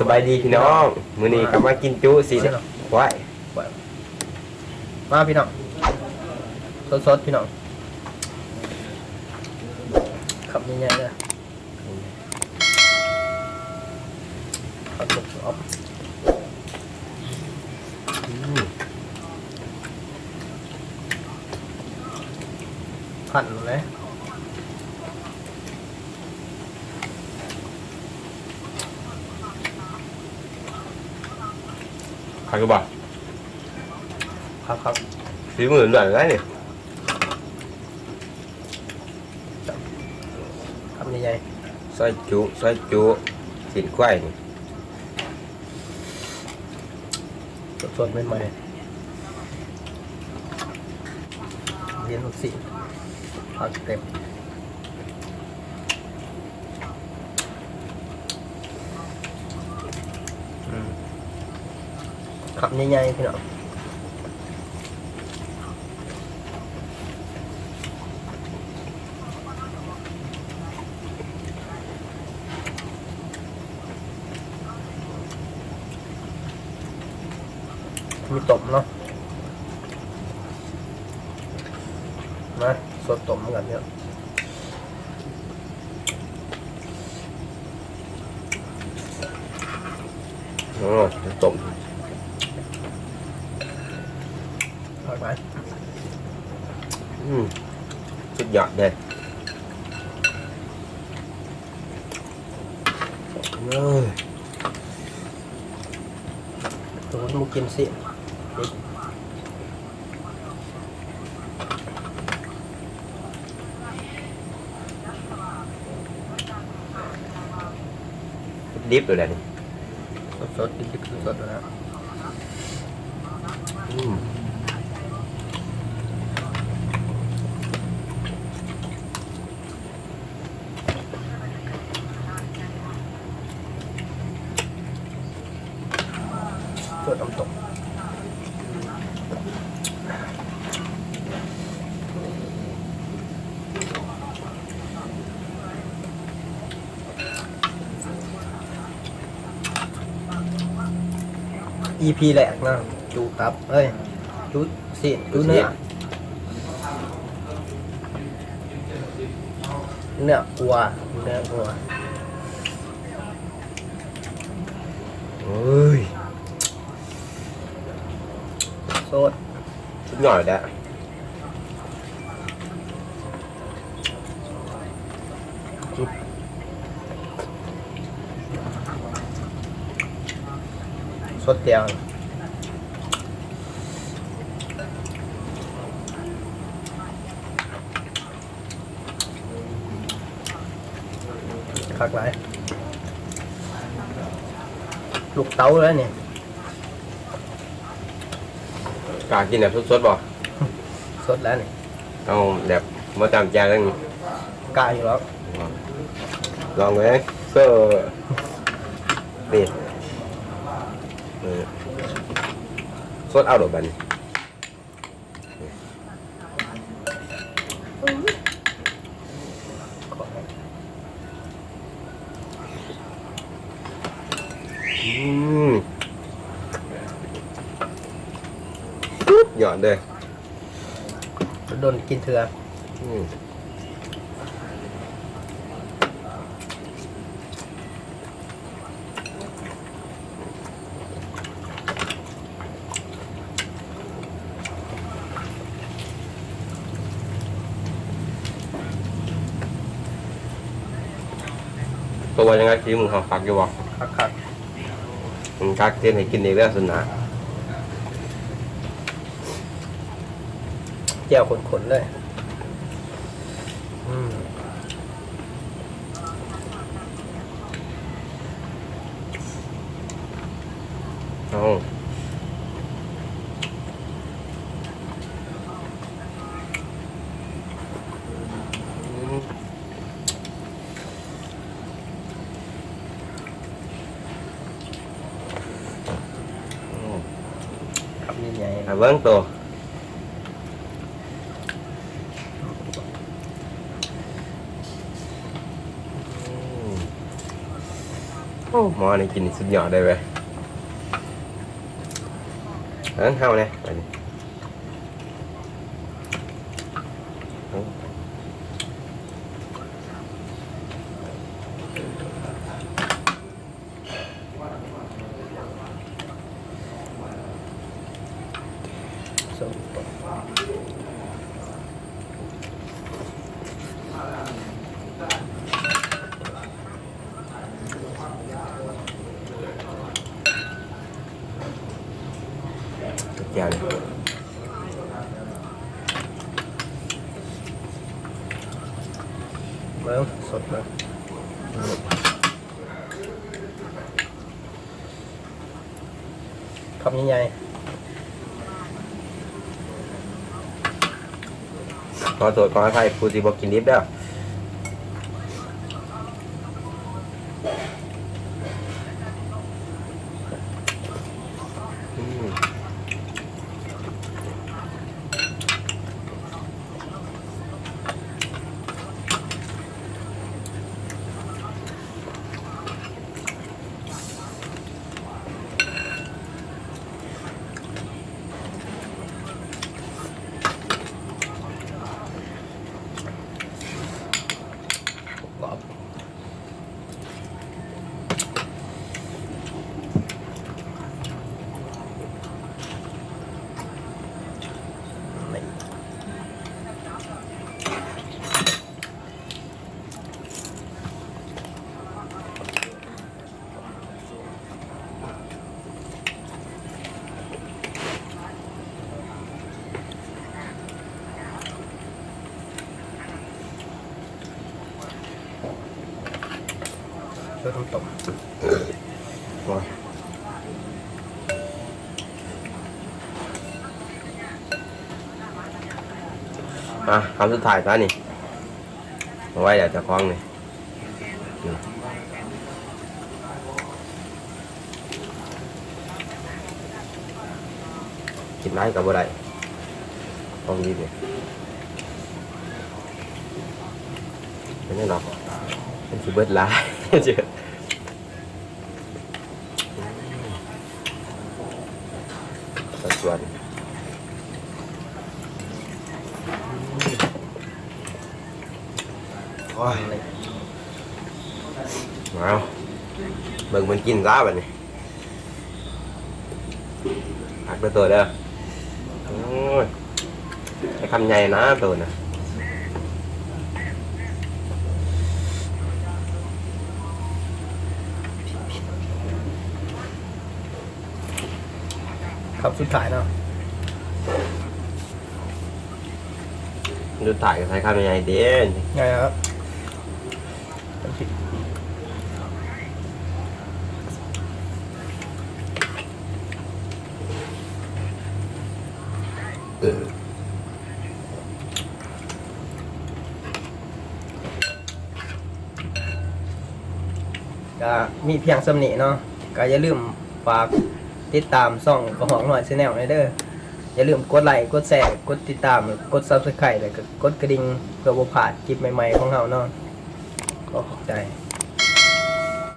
ສະບາຍດີພີ່ນ້ອງ ມື້ນີ້ກໍມາກິນຈຸຊີ້ນຄວາຍ ມາພີ່ນ້ອງ ສົດໆ ພີ່ນ້ອງ ຄຳໃຫຍ່ໆ ເດີ ຄຳສອບໆ ອືມ ພັນແຫຼະ. ຄັກຢູ່ບໍ່? ຄັກໆ ສີມືຫຼວງເລີຍນີ້ ຄຳໃຫຍ່ໆ ຊອຍຈຸ ຊອຍຈຸ ຊີ້ນຄວາຍນີ້. ສົດໆ ໃໝ່ໆ ເຫັນລູກຊີ້ນ ຜັກເຕັມ ອືມ ຄຳໃຫຍ່ໆ ພີ່ນ້ອງ. ມີຕົ້ມເນາະ ມາ ສົດຕົ້ມນຳກັນເນາະ. ໂອ້ ຕົ້ມ ຄັກຫຼາຍ ອືມ ສຸດຍອດເດ້ ເອີ ໂດນບໍ່ກິນຊີ້ນ ດິບຢູ່ແລ້ວນີ້ ສົດໆ ດິບໆ ສົດໆ ຢູ່ແລ້ວ ອືມ. ສົດນ້ຳຕົກ ອີພີແລກເນາະ ຈຸຕັບ ເອີຍ ຈຸຊີ້ນ ຈຸເນື້ອ ເນື້ອງົວ ເນື້ອງົວ ເອີຍ ສົດ ສຸດຍອດແລ້ວ. ສົດແຈ່ວ ຄັກຫຼາຍ ລູກເຕົາເລີຍນີ້. ກະກິນແບບສົດໆ ບໍ່? ສົດແລ້ວນີ້ ເອົາແບບບໍ່ຕຳແຈ່ວເລີຍນີ້ ກະຢູ່ແລ້ວ ລອງເບິ່ງ ເຊີ ນີ້ ເອີ ສົດເອົາໂລດບາດນີ້. ອືມ ອືມ ສຸດຍອດເລີຍ ດົນກິນເທື່ອ ອືມ. ຕົວວ່າຈັ່ງໃດ ສີມືເຮົາຄັກຢູ່ບໍ່? ຄັກໆ ອືມ ຄັກ ເຮັດໃຫ້ກິນອີກແລ້ວຊັ້ນນະ ແຈ່ວຂຸ້ນໆ ເລີຍ ອືມ. ເອົາ ອືມ ຄຳໃຫຍ່ໆ ອ່ະ ເບິ່ງໂຕ ອືມ. ໂອ້ ໝໍນີ້ກິນສຸດຍອດເລີຍເວີຍ. ເອີ ເຮົາແດ່ບາດນີ້. ແຈ່ວນີ້ ເບິ່ງສົດເບິ່ງ ຄຳໃຫຍ່ໆ. ຂໍໂທດຂໍອະໄພຜູ້ທີ່ບໍ່ກິນດິບເດີ້. ອືມ. ເອີ ຕົ້ມໆ ໂອ້ຍ ອ່ະ ຄຳສຸດທ້າຍຊະນີ້ ເອົາໄວ້ແລ້ວເຈົ້າຂອງນີ້. ກິນຫຼາຍກໍບໍ່ໄດ້ ຂອງດີນີ້ ເປັນຫຍັງດອກ ມັນຊິເບິດຫຼາຍ. ສະຊວນ ໂອ້ຍ ເອົາ ເບິ່ງເພິ່ນກິນຊະບາດນີ້ ຄັກເດີ້ໂຕເດີ້ ໂອ້ຍ ໃຊ້ຄຳໃຫຍ່ນະໂຕນະ. ຄຳສຸດທ້າຍເນາະ ສຸດທ້າຍກໍໃຊ້ຄຳໃຫຍ່ໆຕິ ໃຫຍ່ແລ້ວ. ກະມີພຽງສ່ຳນີ້ເນາະ ກະຢ່າລືມຝາກຕິດຕາມຊ່ອງກະຮອກນ້ອຍແຊນແນວແດ່ເດີ້. ຢ່າລືມກົດໄລ້ ກົດແຊ ກົດຕິດຕາມ ກົດຊັບສະໄຄຣບ໌ ແລ້ວກໍກົດກະດິ່ງ ເພື່ອບໍ່ພາດຄລິບໃໝ່ໆຂອງເຮົາເນາະ. ຂໍຂອບໃຈ.